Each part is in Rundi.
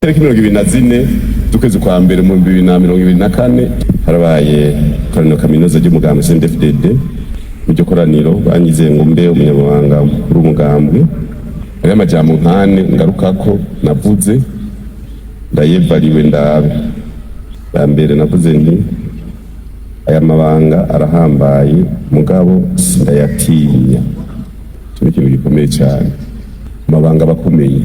Tariki 24 z'ukwezi kwa mbere mu 2024 harabaye ikoraniro kaminuza ry'umugambwe CNDD-FDD. Mu iryo koraniro banyize ngo mbe umunyamabanga mukuru w'umugambwe. Hariho amajambo nkane ngarukako navuze, ndayevariwe ndabe. Bwa mbere navuze nti: "Aya mabanga arahambaye, mugabo sindayatinya." Icyo ni ikintu gikomeye cyane. Amabanga aba akomeye,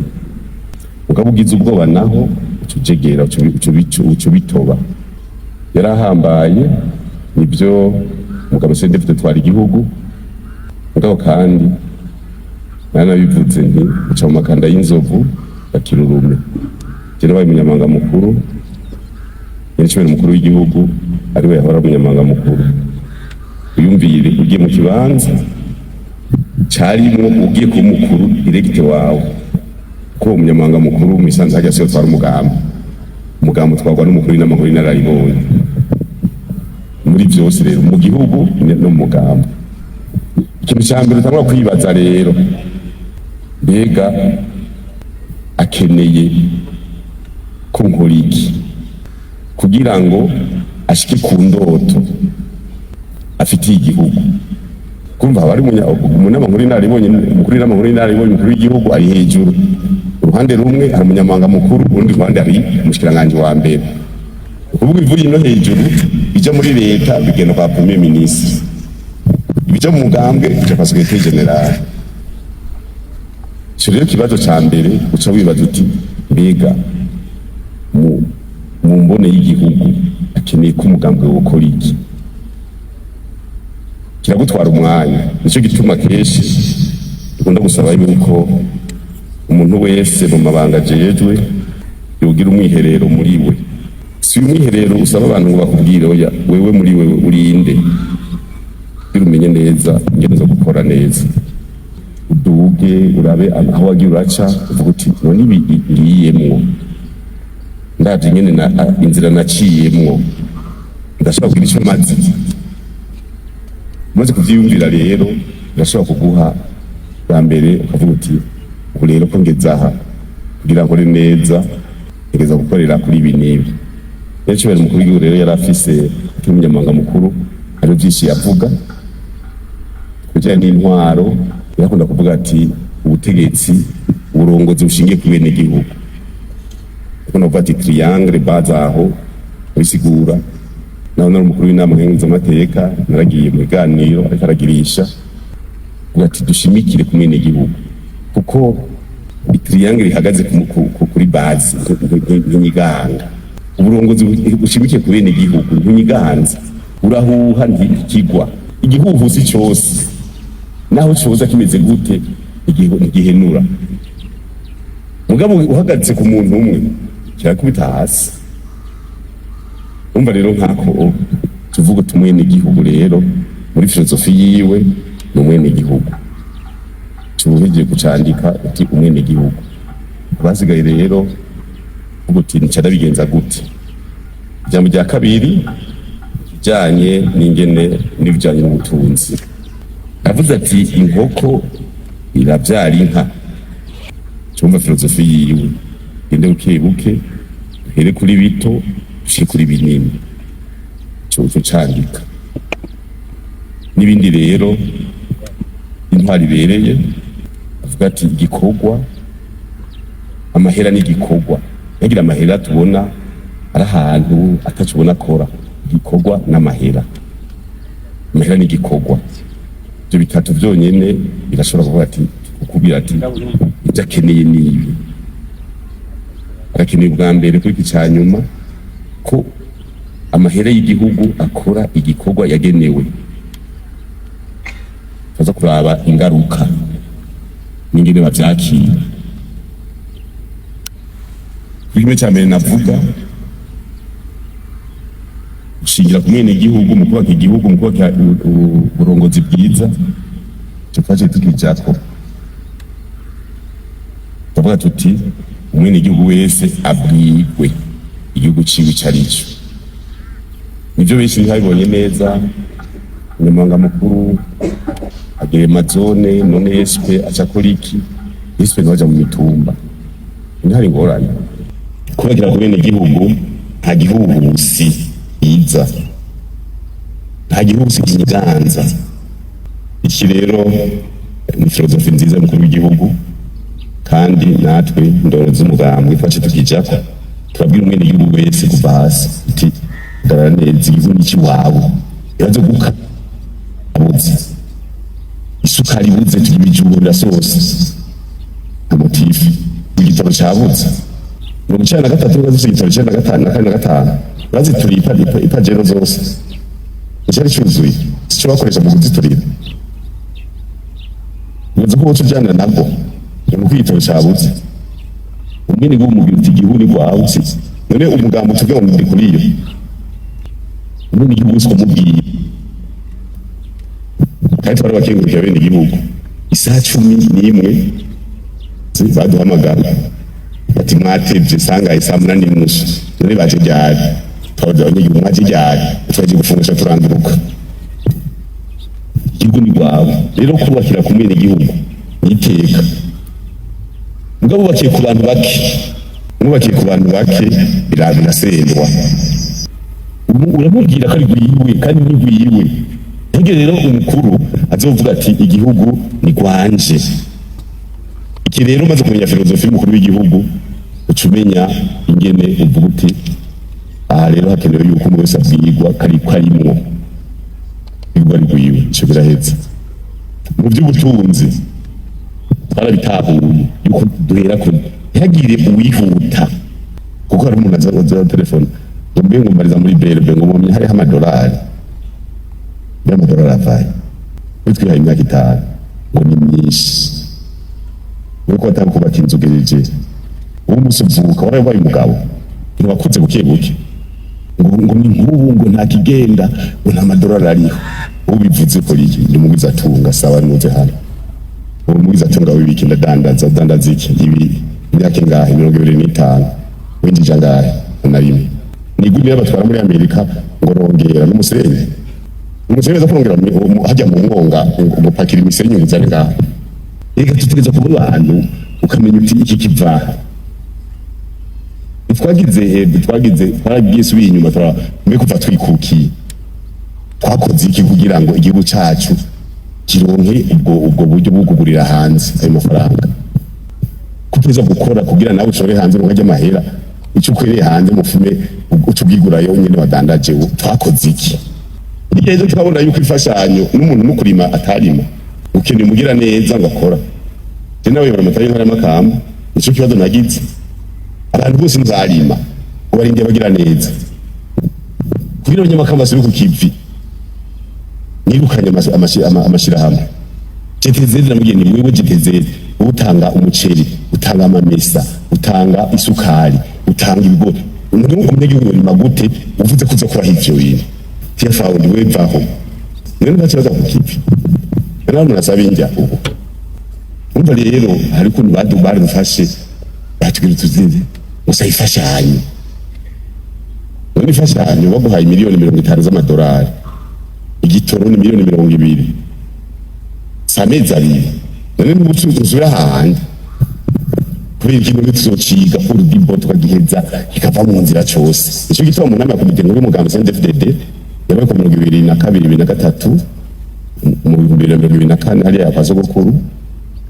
mugabo ugize ubwoba naho uca ujegera, uca ubitoba. Yarahambaye nibyo, mugabo CNDD-FDD twara igihugu, mugabo kandi naranabivuze nti uca mu makanda y'inzovu bakirurume. Je nabaye umunyamabanga mukuru, nyene umukuru w'igihugu ariwe yahora umunyamabanga mukuru. Uyumvire ugiye mu kibanza carimwo ugiye kuba umukuru direct wawe, ko uwo munyamabanga mukuru mu isanzwe hajya siyo twara umugambi. Umugambi utwarwa n'umukuru w'inama nkuru y'inararibonye muri vyose rero, mu gihugu no mu mugambi. Ikintu ca mbere utangura kwibaza rero: mbega akeneye ko nkora iki kugira ngo ashike ku ndoto afitiye igihugu? Kumva haba ari umunama nkuru y'inararibonye, umukuru w'inama nkuru y'inararibonye, umukuru w'igihugu ari hejuru. Uruhande rumwe hari umunyamabanga mukuru, urundi ruhande hari umushikiranganji wa mbere. Ukuvuga ivuye ino hejuru ija muri leta bigenda kwa premier ministre, ibija mu mugambwe bija kwa secrétaire général. Ico rero ikibazo ca mbere uca wibaza uti: mbega mu mbone y'igihugu akeneye ko umugambwe wokora iki? Kiragutwara umwanya. Nico gituma kenshi dukunda gusaba yuko umuntu wese mu mabanga ajejwe yogira umwiherero muri we. Si umwiherero usaba abantu ngo bakubwire, oya, wewe muri wewe urinde kugira umenye neza ingene zo gukora neza. Uduge urabe aho wagiye uraca, uvuga uti: none ibi ngiyemwo, ndavye ingene inzira naciyemwo, ndashobora kugira ico maze? Umaze kuvyiyumvira rero, birashobora kuguha bwa mbere ukavuga uti: ubu rero ko ngeze aha, kugira nkore neza ntegeza gukorera kuri ibi n'ibi. Rero icubahiro umukuru w'igihugu rero yari afise nk'umunyamabanga mukuru, hariho vyinshi yavuga ku bijanye n'intwaro. Yarakunda kuvuga ati: ubutegetsi, uburongozi bushingiye ku benegihugu. Yakunda kuvuga ati triangle base, aho bisigura naho nari umukuru w'inama nkenguzamateka, naragiye mu biganiro ariko aragirisha, avuga ati: dushimikire ku mwenegihugu, kuko itriangle ihagaze kuri base ntinyiganga. Uburongozi bushimikiye ku benegihugu ntinyiganza, urahuha ntikigwa. Igihuhusi cose naho coza kimeze gute, ntigihenura. Mugabo uhagaze ku muntu umwe, kirakubita hasi. Umva rero, nkako tuvuga uti umwenegihugu rero muri filozofi yiwe ni umwenegihugu. Tubuhejeje kucandika uti umwenegihugu. Abasigaye rero uvuga uti: nica ndabigenza gute? Ijambo rya kabiri kijanye n'ingene n'ibijanye n'ubutunzi, avuze ati: inkoko iravyara inka. Cumva filozofi yiwe: gende buke buke, uhere kuri bito ushike kuri binini. Ico candika n'ibindi rero, intwari ibereye, avuga ati igikorwa, amahera n'igikorwa. Ntagira amahera tubona ari ahantu ataco ubona akora. Igikorwa n'amahera, amahera n'igikorwa, ibyo bitatu vyonyene birashobora kuvuga ati, kukubwira ati ibyo akeneye ni ibi. Arakeneye ubwa mbere kuri iki ca nyuma ko amahera y'igihugu akora igikorwa yagenewe. Tuza kuraba ingaruka n'ingene bavyakira. Kuri kimwe ca mbere navuga, gushingira ku mwenegihugu mu kubaka igihugu, mu kubaka uburongozi bwiza, ico twaciye tukijako, tuvuga tuti umwenegihugu wese abwirwe igihugu ciwe ico arico. Nivyo benshi ntibabibonye neza. Umunyamabanga mukuru agere mazone, none SP aca akora iki? SP ntibaja mu mitumba, ntihari ingorane. Kubakira ku bene gihugu, nta gihuhusi iza, nta gihuhusi kinyiganza. Iki rero ni philosophie nziza y'umukuru w'igihugu, kandi natwe ndoro z'umugambwe twace tukijako, turabwira umwene gihugu wese kuva hasi uti: "Hagarara neza, igihugu ni ikiwawe." Ibibazo guka abuze isukari, ibuze, tugira ibijumbu birasose, nka motif igitoro cabuze 93, urazi igitoro 95 na kane na gatanu, urazituriye ipajero zose icari cuzuye, sico bakoresha mu kuziturira. Uzi ko woca ujana nabwo ni uko igitoro cabuze, umwene gihugu umubwira uti: "Igihugu ni rwawe." Si none umugambo tuvuge ngo ndi kuri iyo umwene gihugu wese ukamubwiye, kandi twari bakengurukira bene igihugu. Isaha 11 baduhamagara bati: "Mwatevye sangaye?" Saa 8:30. None baje ryari? Twabaza abanyagihugu: "Mwaje ryari?" "Twaje gufungisha." Turanduruka. Igihugu ni rwawe. Rero kubakira ku mwene gihugu ni iteka. Mugabo wubakiye ku bantu bake, mwubakiye ku bantu bake, birasendwa. Uramubwira ko ari gwiwe kandi ni gwiwe. Ntege rero umukuru azovuga ati: "Igihugu ni gwanje." Iki rero, umaze kumenya philosophie y'umukuru w'igihugu, uca umenya ingene uvuga uti: "Aha rero hakenewe yuko umwe wese abwirwa kari karimwo igihugu ari gwiwe." Ico biraheze. Mu by'ubutunzi twarabitahuye yuko duhera ku ntihagire uwihuta, kuko hari umuntu aza telefone ngo: "Mbe ngo mbariza muri BRB ngo mumye hariho amadolari." Mbe amadolari avaye? Twihaye imyaka 5 ngo ni myinshi, nuko batanga kubaka inzu gejeje uwo munsi uvuka warabaye umugabo, ntiwakuze buke buke, ngo ni nk'ubu ngo nta kigenda, ngo nta madolari ariho. Ubivuze ko iki ndi umugwizatunga, sawa, nuze hano uwo mugwizatunga w'ibiki? Ndadandaza. Udandaza iki? Ibi. Imyaka ingahe? 25. Winjije angahe? Na rimwe. Ni gute batwara muri Amerika ngo rongera n'umusenyi? Umusenyi uza kurongera hajya mu mwonga ngo gupakira imisenyi ngo uzane ngaho. Reka tutegereza kuba abantu, ukamenya uti: "Iki kivaha." Twagize twaragiye subiye inyuma, mbe kuva twikukiye twakoze iki kugira ngo igihugu cacu kironke ubwo buryo bwo kugurira hanze ayo mafaranga? Kutuza gukora kugira nawe ushore hanze ngo ajye amahera icyo ukwiriye hanze, mufume uca ubwigurayo nyene wadandaje. Twakoze iki? Hirya ejo tukabona yuko imfashanyo n'umuntu n'ukurima atarima, ukeneye umugira neza ngo akora. Je nawe yobora amatara y'intara y'Amakamba, nico kibazo nagize. Abantu bose ntibarima, ubarindiye abagira neza kugira abanyamakamba basubire ku kivi. Nirukanye amashirahamwe GTZ, namubwiye ni: "Wewe GTZ, utanga umuceri, utanga amamesa, utanga isukari, utanga ibigori, umunyagihugu yorima gute uvuze ko uza kubaha ivyo bintu?" Tiyafawe ndi wevaho none ntakibaza ku kivi, none umuntu asaba indya ubu. Umva rero, hari ukuntu badufashe, batubwira tuzinze gusa ifashanyo. None imfashanyo baguhaye miliyoni 50 z'amadolari, igitoro ni miliyoni 20, si amezi 2. None n'ubucuruzi usubira hahandi kubera ikintu ntituzociga kurudibo, tukagiheza kikava mu nzira cose. Nico gituma mu nama ya komite nkuru y'umugambi CNDD-FDD yabaye ku 22, 23, mu 2024, hariya kwa sogokuru,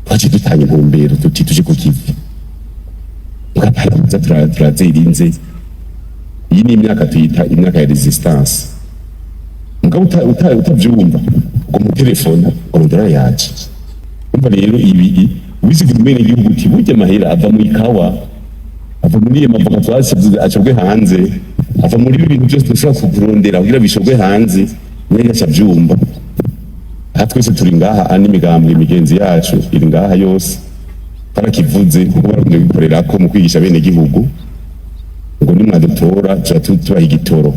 twaciye dutanga intumbero tuti: "Tuje ku kivi." Mugapana turazirinze. Iyi ni imyaka tuyita imyaka ya résistance. Mugabo utavyumva ngo mu telefone ngo amadolari yaje. Umva rero, ibi wisiga umwene igihugu uti: "Burya amahera ava mu ikawa, ava muri iyo mavoka twasize acabwe hanze, ava muri ibi bintu byose dushobora kurondera kugira bishobwe hanze." Mwene aca avyumva. Aha twese turi ngaha, andi migambwe imigenzi yacu iri ngaha yose, twarakivuze kuko barakunze gukorera ko mu kwigisha bene gihugu ngo nimwadutora tuba tubaha igitoro.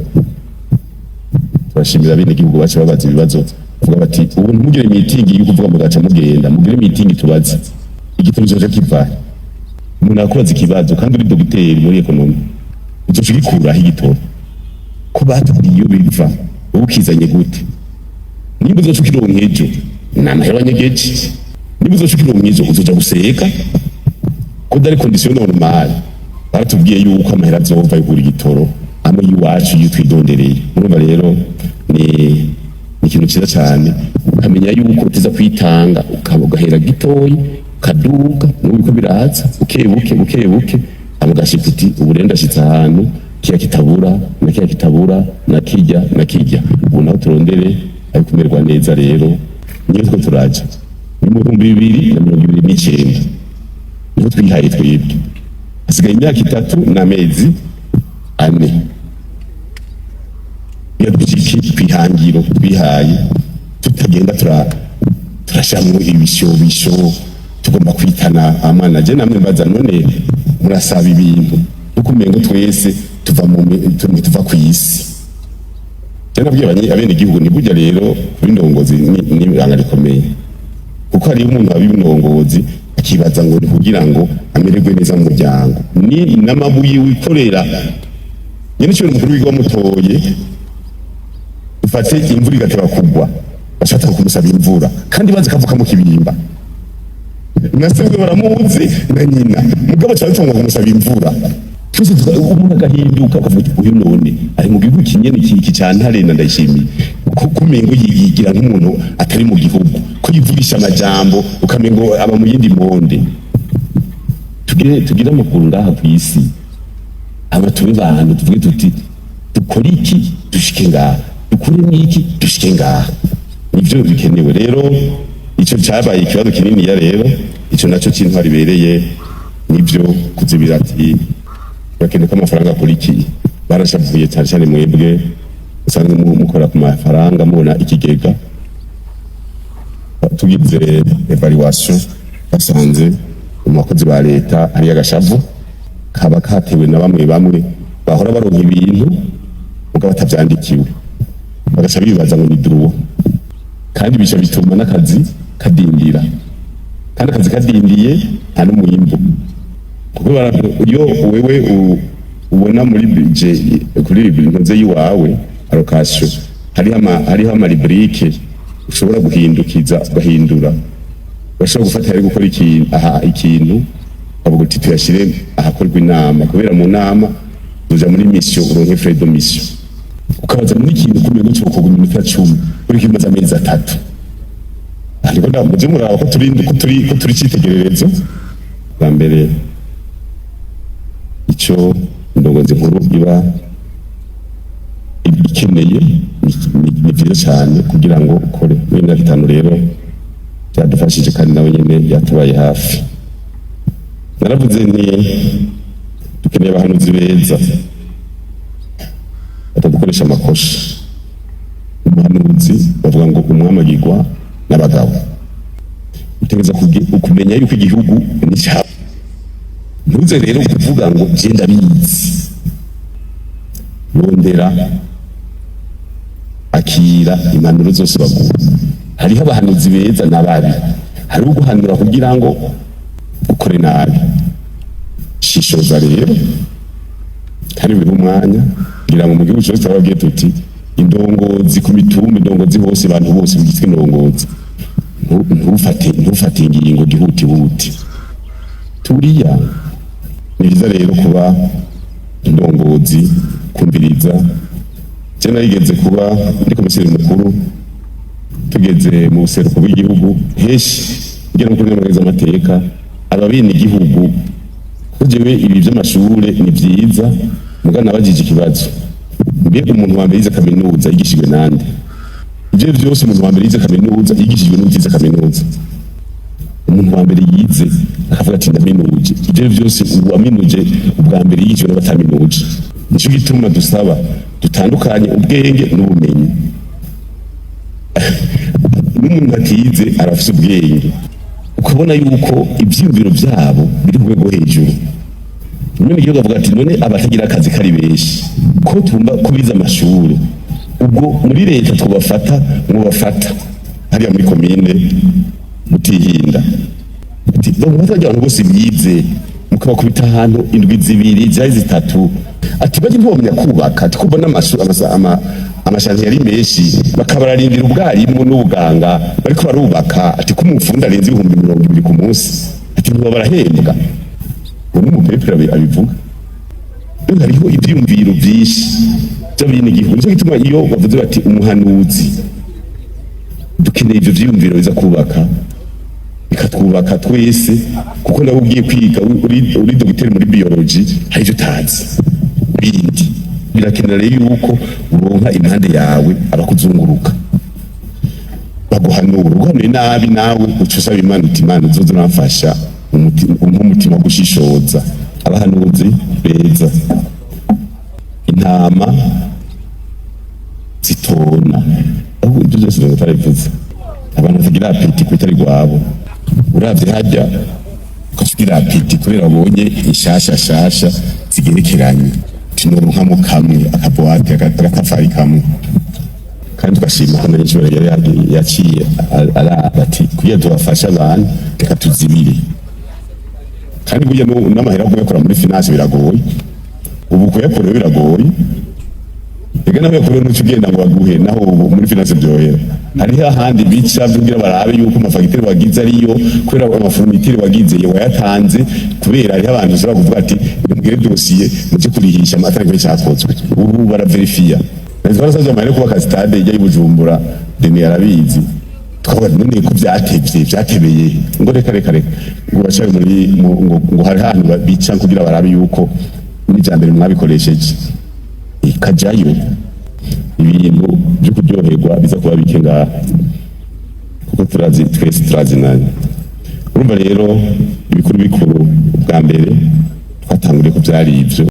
Turashimira bene gihugu baca babaza ibibazo, bavuga bati: "Ubu ntimugire mitingi yo kuvuga mugaca mugenda, mugire mitingi tubaze igitoro coca kivahe." Umuntu akubaza ikibazo kandi uri dogiteri muri économie, uzoca ugikuraho igitoro ko batubwiye iyo biva, wowe ukizanye gute? Nimba uzoca ukironka ejo, ni amahera wanyegeje. Nimba uzoca ukironka ejo, uzoja guseka ko dans les conditions normales. Baratubwiye yuko amahera azova yugura igitoro amwe y'iwacu iyo twidondereye. Urumva rero ni ikintu cyiza cyane, ukamenya yuko utiza kwitanga, ukaba ugahera gitoyi, ukaduga n'ubu biko biraza buke buke buke buke, hama ugashika uti ubu rero ndashitse ahantu kiya kitabura na kiya kitabura na kirya na kirya. Ubu naho turondere ari kumererwa neza. Rero niyo two turaja ni mu 2029, niho twihaye twebwe. Hasigaye imyaka 3 n'amezi 4. Iyo dushike kwihangiro twihaye, tutagenda turashamwo ibishobisho, tugomba kwitana amana. Je namwe mbaza, none murasaba ibintu kuko umengo twese tuva mu tuva ku isi. Je nabwiye abene igihugu ni burya rero kuba indongozi ni ibanga rikomeye, kuko hariho umuntu aba indongozi akibaza ngo ni kugira ngo amererwe neza mu muryango, ni n'amabuye wikorera nyene. Ico umukuru w'igihugu wamutoye, ufate imvura igateba kugwa, bashaka kumusaba imvura kandi bazi kavuka mu Kibimba, na se baramuzi na nyina, mugabo cyane cyangwa kumusaba imvura. Twese umuntu agahinduka akavuga ati uyu none ari mu gihugu kinyene iki ca Ntare na Ndayishimiye, ko kumengo yigira nk'umuntu atari mu gihugu, ko yivugisha amajambo ukamengo aba mu yindi monde. Tugire amakuru ngaha ku isi, aba tube bantu tuvuge tuti dukore iki dushike ngaha, dukuremo iki dushike ngaha, nivyo bikenewe. Rero ico cabaye ikibazo kininiya. Rero ico naco c'intwari ibereye, nivyo kuzibira ati bakeneye ko amafaranga akora iki. Barashavuye cyane cyane mwebwe usanzwe mukora ku mafaranga, mubona ikigega. Tugize évaluation, basanze mu bakozi ba leta hariyo agashavu kaba katewe na bamwe bamwe bahora baronka ibintu mugabo batavyandikiwe, bagaca bibaza ngo ni droit, kandi bica bituma n'akazi kadindira, kandi akazi kadindiye nta n'umwimbu, kuko iyo wewe ubona muri budget kuri ntuze yiwawe allocation hariho ama rubriques ushobora guhindukiza, ugahindura, urashobora gufata ari gukora ikintu aha, ikintu ukavuga uti tuyashyire ahakorwa inama, kubera mu nama uja muri mission uronke frais de mission, ukabaza muri ikintu kumenya cyo iminota 10 uri kimaze amezi 3. Ariko ndamuze muraba ko turi citegererezo bwa mbere. Ico indongozi nkuru iba ikeneye ni vyiza cyane kugira ngo ukore muri myaka 5. Rero byadufashije kandi nawe nyene yatubaye hafi. Naravuze ni dukeneye abahanuzi beza batadukoresha amakosha. Umuhanuzi bavuga ngo umwami agirwa n'abagabo. Utegereza kumenya yuko igihugu ni cyawe. Ntuze rero kuvuga ngo je ndabizi. Rondera, akira impanuro zose baguha. Hariho abahanuzi beza n'ababi. Hariho uguhanura kugira ngo ukore nabi. Shishoza rero kandi buri umwanya, kugira ngo mu gihugu cyose turababwiye tuti indongozi ku mitumba, indongozi hose, abantu bose bigizwe indongozi, ntufate ingingo gihutihuti. Turiya ni byiza rero kuba indongozi kumviriza. Je narigeze kuba ndi komiseri mukuru, tugeze mu buseruko bw'igihugu henshi, ngira ngo kuri amateka ababene igihugu, kuko jewe ibi by'amashure ni vyiza, muga nabajije ikibazo: mbega umuntu wa mbere yize kaminuza yigishijwe nande? Ivyo vyose, umuntu wa mbere yize kaminuza yigishijwe n'utize kaminuza. Umuntu wa mbere yize akavuga ati ndaminuje, ivyo vyose, uwaminuje ubwa mbere yigishijwe n'abataminuje. Nico gituma dusaba dutandukanye ubwenge n'ubumenyi. N'umuntu atize arafise ubwenge, ukabona yuko ivyiyumviro vyabo biri ku rwego hejuru. None igihugu avuga ati none abatagira akazi kari benshi, ko tumva ko bize amashuri, ubwo muri leta twobafata, mwobafata hariya muri komine Mutihinda, ati bamufata abantu bose bize mukabakubita ahantu indwi 2 zari 3, ati bajye ntibamenya kubaka, ati kubona ama chantiers ari menshi, bakabararindira ubwarimu n'ubuganga bariko barubaka, ati ko umufundi arenze 20,000 ku munsi, ati ntiba barahembwa. Uwo ni umupepere abivuga. Rero hariho ivyiyumviro vyinshi by'abenegihugu. Nico gituma iyo bavuze bati umuhanuzi, dukeneye ivyo vyiyumviro biza kubaka, bikatwubaka twese, kuko nawe ugiye kwiga uri dogiteri muri biologie, hari ivyo utazi bindi. Birakenera rero yuko uronka impande yawe abakuzunguruka baguhanura. Uguhanuye nabi, nawe uca usaba Imana uti: "Imana, uzoze uramfasha umpe umutima wo gushishoza." Abahanuzi beza, intama zitona, ahubwo ibyo byose ngo utarabivuze, abantu batagira appétit ku itari rwabo. Uravye harya ugaca ugira appétit kubera wabonye inshasha shasha zigerekeranye, tinoronkamwo kamwe, akaboîte, agatafari kamwe. Kandi tugashima ko na nyinshi yari yaciye araba ati: "Kugira tubafashe abantu, reka tuzibire." Kandi burya n'amahera kuyakora muri finance biragoye, ubu kuyakora biragoye. Ega nawe yakorewe n'uco ugenda ngo baguhe, naho ubu muri finance byohera. Hariho ahandi bica kugira barabe yuko amafagitire wagize ariyo, kubera amafournitures wagize wayatanze, kubera hariho abantu ushobora kuvuga ati: "Nimugire dosiye muje kurihisha amatara cyakozwe." Ubu baraverifiya. Twarasabye amahera kubaka stade ijya y'Ibujumbura, Deni yarabizi. Tukavuga none ko vyatevye, vyatebeye? Ngo reka reka reka, ngo bacare muri ngo hari ahantu bica kugira barabe yuko n'ijambere mwabikoresheje ikajayo. Ibintu byo kuryoherwa biza kuba bike ngaha, kuko turazi twese, turazinanye. Urumva rero, ibikuru bikuru, ubwa mbere twatanguriye ko byari ivyo.